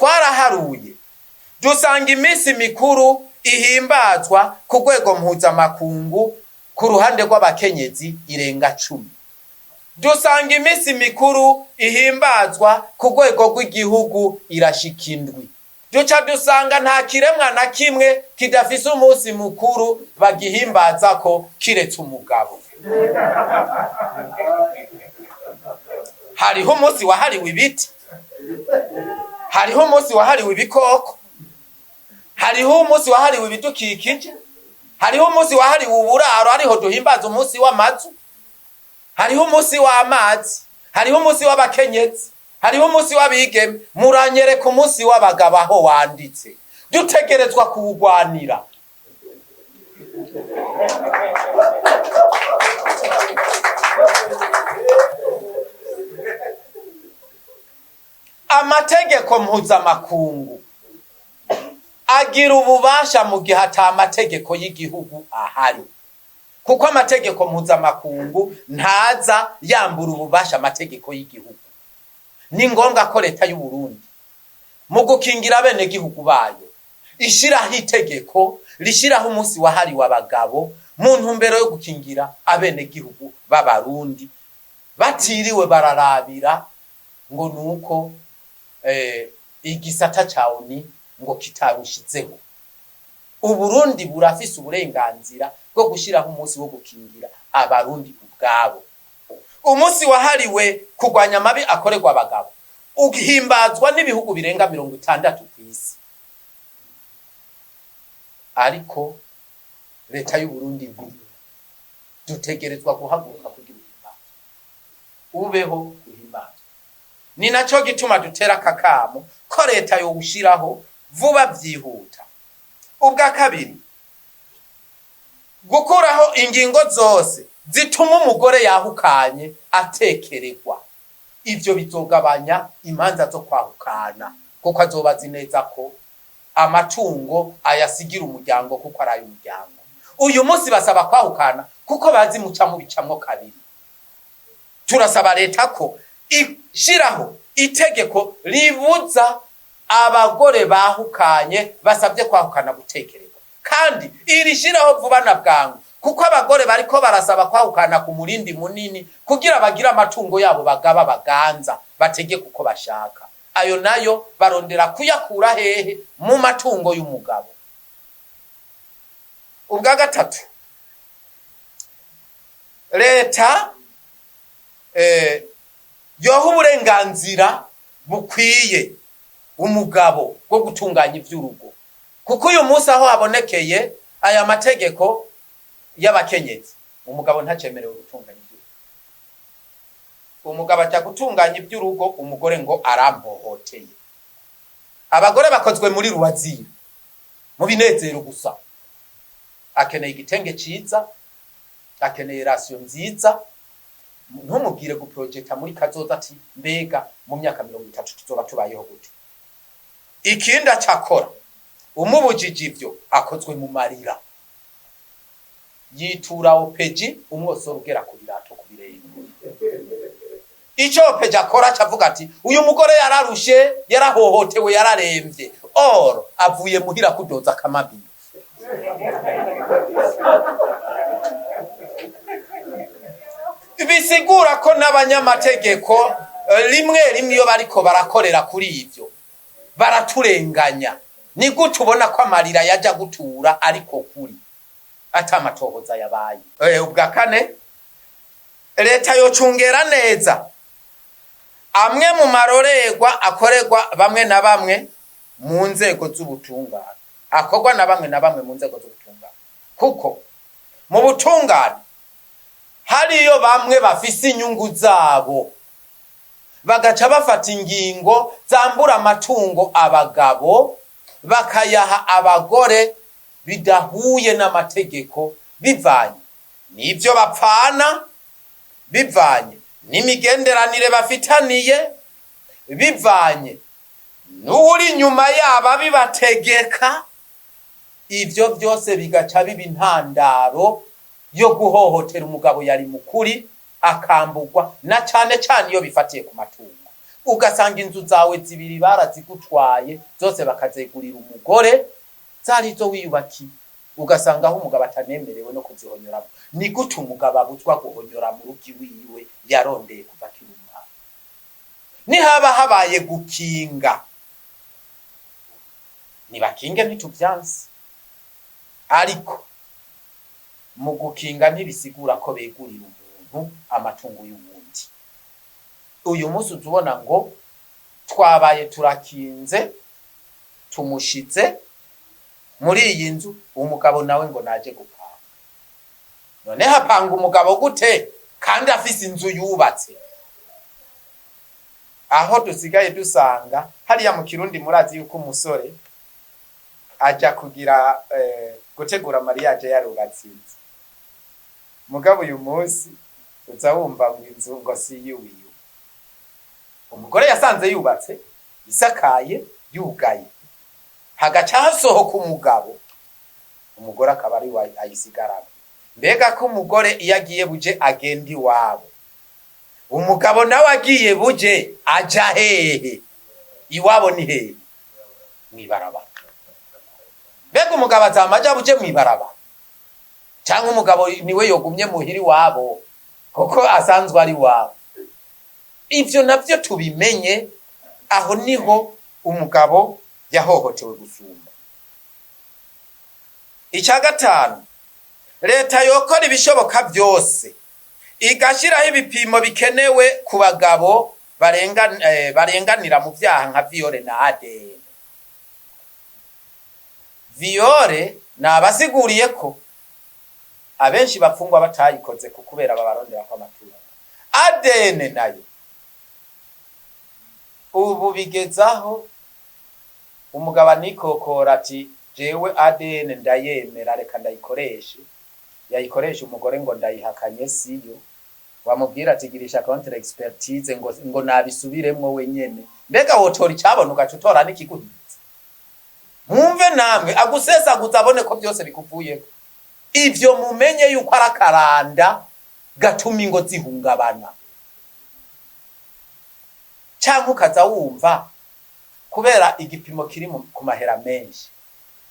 Twaraharuye dusanga iminsi mikuru ihimbazwa ku rwego mpuzamakungu ku ruhande rw'abakenyezi irenga 10. Dusanga iminsi mikuru ihimbazwa ku rwego rw'igihugu irashika 7. Duca dusanga nta kiremwa na kimwe kidafise umunsi mukuru bagihimbaza ko kiretse umugabo. Hariho umunsi wahariwe ibiti, hariho umunsi wahariwe ibikoko, hariho umunsi wahariwe ibidukikije, hariho umunsi wahariwe uburaro, ariho duhimbaza umunsi w'amazu, hariho umunsi w'amazi, hariho umunsi w'abakenyezi, hariho umunsi w'abigeme. Muranyereka umunsi w'abagabo aho wanditse. Dutegerezwa kuwugwanira. Amategeko mpuzamakungu agira ububasha mu gihe ata mategeko y'igihugu ahari, kuko amategeko mpuzamakungu ntaza yambura ububasha amategeko y'igihugu. Ni ngombwa ko leta y'u Burundi mu gukingira abenegihugu bayo ishiraho itegeko rishiraho umunsi wahariwe abagabo mu ntumbero yo gukingira abenegihugu b'Abarundi batiriwe bararabira ngo nuko igisata ca ONU ngo kitawushizeho. Uburundi burafise uburenganzira bwo gushiraho umunsi wo gukingira Abarundi ubwabo. Umunsi wahariwe kurwanya amabi akorerwa abagabo uhimbazwa n'ibihugu birenga 60 kw'isi, ariko leta y'u Burundi nkuru dutegerezwa guhaguruka kugira uhimbazwe, ubeho uhimbazwe. Ni naco gituma dutera akakamo ko leta yowushiraho vuba vyihuta. Ubwa kabiri, gukuraho ingingo zose zituma umugore yahukanye atekeregwa. Ivyo bizogabanya imanza zo kwahukana, kuko azoba azi neza ko amatungo ayasigira umuryango, kuko ari ay'umuryango. Uyu munsi basaba kwahukana kuko bazi muca mubicamwo kabiri. Turasaba leta ko ishiraho itegeko ribuza abagore bahukanye basabye kwahukana gutekererwa, kandi irishiraho vuba na bwangu, kuko abagore bariko barasaba kwahukana ku murindi munini kugira bagire amatungo yabo bagaba baganza bategeke uko bashaka. Ayo nayo barondera kuyakura hehe? Mu matungo y'umugabo. Ubwa gatatu, leta yoha uburenganzira bukwiye umugabo bwo gutunganya ivy'urugo, kuko uyu munsi aho habonekeye aya mategeko y'abakenyezi, umugabo ntacemerewe gutunganya ivy'urugo. Umugabo aja gutunganya ivy'urugo, umugore ngo arampohoteye. Abagore bakozwe muri ruwazira mu binezero gusa. Akeneye igitenge ciza, akeneye rasiyo nziza. Ntumubwire guprojecta muri kazoza ati mbega mu myaka 30 tuzoba tubayeho gute. Ikindi acakora, umubujije ivyo akozwe mu marira, yitura opeji umwosoro ugera ku birato ku birenge. Ico opeji akora acavuga ati uyu mugore yararushe, yarahohotewe, yararemvye, or avuye muhira kudoza akamabiro. Bisigura ko n'abanyamategeko rimwe rimwe iyo bariko barakorera kuri ivyo baraturenganya. Ni gute ubona ko amarira yaja gutura ariko kuri ata amatohoza yabaye? Ubwa kane, leta yocungera neza amwe mu marorerwa akorerwa bamwe na bamwe mu nzego z'ubutungane, akorwa na bamwe na bamwe mu nzego z'ubutungane, kuko mu butungane hariyo bamwe bafise inyungu zabo bagaca bafata ingingo zambura amatungo abagabo bakayaha abagore bidahuye n'amategeko, bivanye n'ivyo bapfana, bivanye n'imigenderanire bafitaniye, bivanye n'uwuri inyuma yabo abibategeka. Ivyo vyose bigaca biba intandaro yo guhohotera umugabo yari mukuri akambugwa, na cane cane iyo bifatiye ku matungo. Ugasanga inzu zawe zibiri barazigutwaye zose, bakazegurira umugore, zari izo wiyubakiye. Ugasanga aho umugabo atanemerewe no kuzihonyoramo. Ni gute umugabo abuzwa guhonyora mu rugo iwiwe yarondeye kuva akiri umwana? Nihaba habaye gukinga, nibakinge, ntituvyanse, ariko mu gukinga ntibisigura ko begurira umuntu amatungo y'uwundi. Uyu munsi uza ubona ngo twabaye turakinze, tumushize muri iyi nzu, umugabo nawe ngo naje gupanga. None hapanga umugabo gute kandi afise inzu yubatse? Aho dusigaye dusanga hariya mu Kirundi, murazi yuko umusore aja kugira gutegura mariage yarubatse inzu. Mugabo uyu munsi uza wumva ngo inzu ngo si iyiwiwe. Umugore yasanze yubatse, isakaye, yugaye, hagaca hasohoka umugabo, umugore akaba ari we ayisigarana. Mbega ko umugore iyo agiye buje agenda iwabo, umugabo nawe agiye buje aja hehe? Iwabo ni hehe? Mw'ibarabara. Mbega umugabo azama aja buje mw'ibarabara, cyangwa umugabo niwe yogumye muhira iwabo kuko asanzwe ari iwabo? Ivyo navyo tubimenye. Aho niho umugabo yahohotewe gusumba. Icya gatanu, leta yokora ibishoboka byose igashyiraho ibipimo bikenewe ku bagabo barenganira mu byaha nka viol na ADN. Viol ni abasiguriye ko abenshi bapfungwa batayikoze ku kubera babarondera ko amatungo. ADN nayo ubu bigezaho umugabo anikokora ati: "Jewe ADN ndayemera, reka ndayikoreshe." Yayikoresha, umugore ngo ndayihakanye, siyo. Wamubwira ati: "Girisha contre expertise", ngo nabisubiremwo wenyene. Mbega wotora icabona, ugaca utora n'ikiguhiza? Mwumve namwe, agusesaguza abone ko byose bikuvuyeko. Ivyo mumenye yuko ari akaranda gatuma ingo zihungabana. Canke ukaza wumva kubera igipimo kiri ku mahera menshi,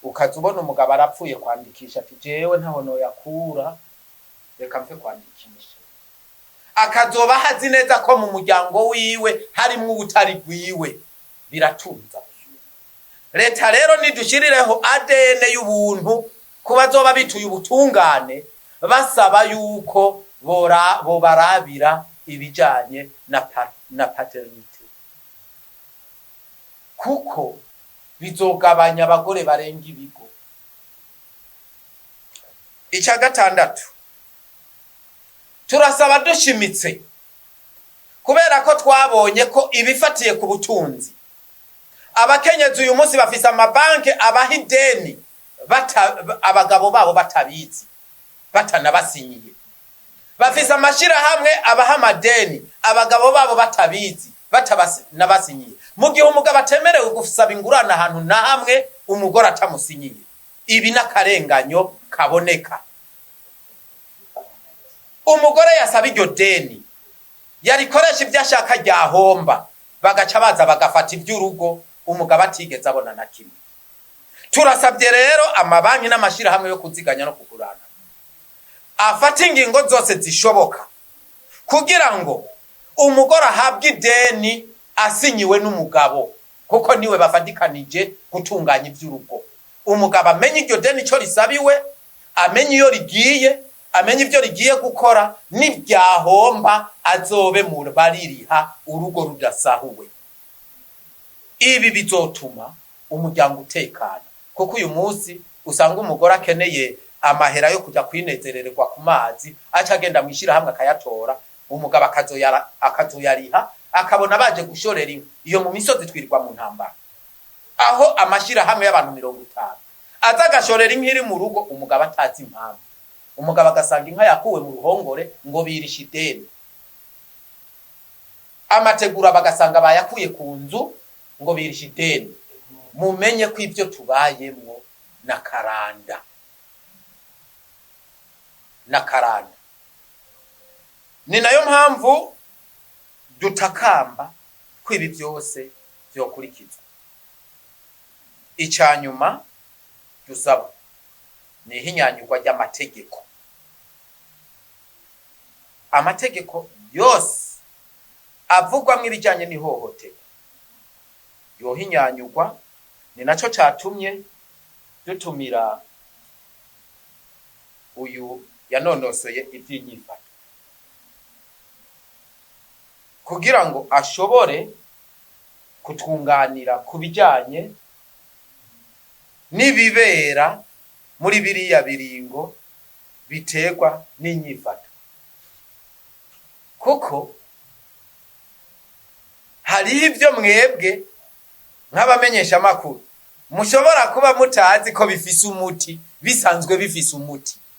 ukaza ubona umugabo arapfuye kwandikisha, ati: "Jewe ntaho noyakura, reka mfe kwandikisha." Akazoba hazi neza ko mu muryango wiwe harimwo ubutari bwiwe. Biratunza. Leta rero nidushirireho ADN y'ubuntu ku bazoba bituye ubutungane basaba yuko bobarabira ibijanye na paternité, kuko bizogabanya abagore barenga ibigo. Icya gatandatu, turasaba dushimitse, kubera ko twabonye ko ibifatiye ku butunzi, abakenyezi uyu munsi bafise amabanki abaha ideni abagabo babo batabizi, batanabasinyiye. Bafise amashirahamwe abaha amadeni abagabo babo batabizi, batanabasinyiye, mu gihe umugabo atemerewe gusaba ingurane ahantu na hamwe umugore atamusinyiye. Ibi n'akarenganyo kaboneka. Umugore yasaba iryo deni, yarikoresha ibyo ashaka, ryahomba, bagaca baza bagafata iby'urugo, umugabo atigeze abona na kimwe. Turasabye rero amabanki n'amashyirahamwe yo kuziganya no kugurana afate ingingo zose zishoboka kugira ngo umugore ahabwe ideni asinyiwe n'umugabo, kuko niwe bafatikanije gutunganya iby'urugo. Umugabo amenye iryo deni icyo risabiwe, amenye iyo rigiye, amenye ibyo rigiye gukora, n'ibyahomba azobe mu baririha, urugo rudasahuwe. Ibi bizotuma umuryango utekana, kuko uyu munsi usanga umugore akeneye amahera yo kujya kwinezerererwa ku mazi, aca agenda mu ishyirahamwe akayatora, umugabo akazoyariha, akabona baje gushorera inka iyo mu misozi. Twirirwa mu ntambara aho amashyirahamwe y'abantu 50 aza agashorera inka iri mu rugo, umugabo atazi impamvu. Umugabo agasanga inka yakuwe mu ruhongore ngo birishe ideni. Amategura bagasanga bayakuye ku nzu ngo birishe ideni. Mumenye ko ibyo tubayemwo na karanda, na karanda. Ni nayo mpamvu dutakamba ko ko ibi byose vyokurikizwa. Ica nyuma dusaba ni ihinyanyurwa ry'amategeko. Amategeko yose avugwamwo ibijanye n'ihohoterwa yohinyanyurwa. Ni naco catumye dutumira uyu yanonosoye ivy'inyifato kugira ngo ashobore kutwunganira ku bijanye n'ibibera muri biriya biringo biterwa n'inyifato, kuko hariho ibyo mwebwe nk'abamenyeshamakuru mushobora kuba mutazi ko bifise umuti, bisanzwe bifise umuti.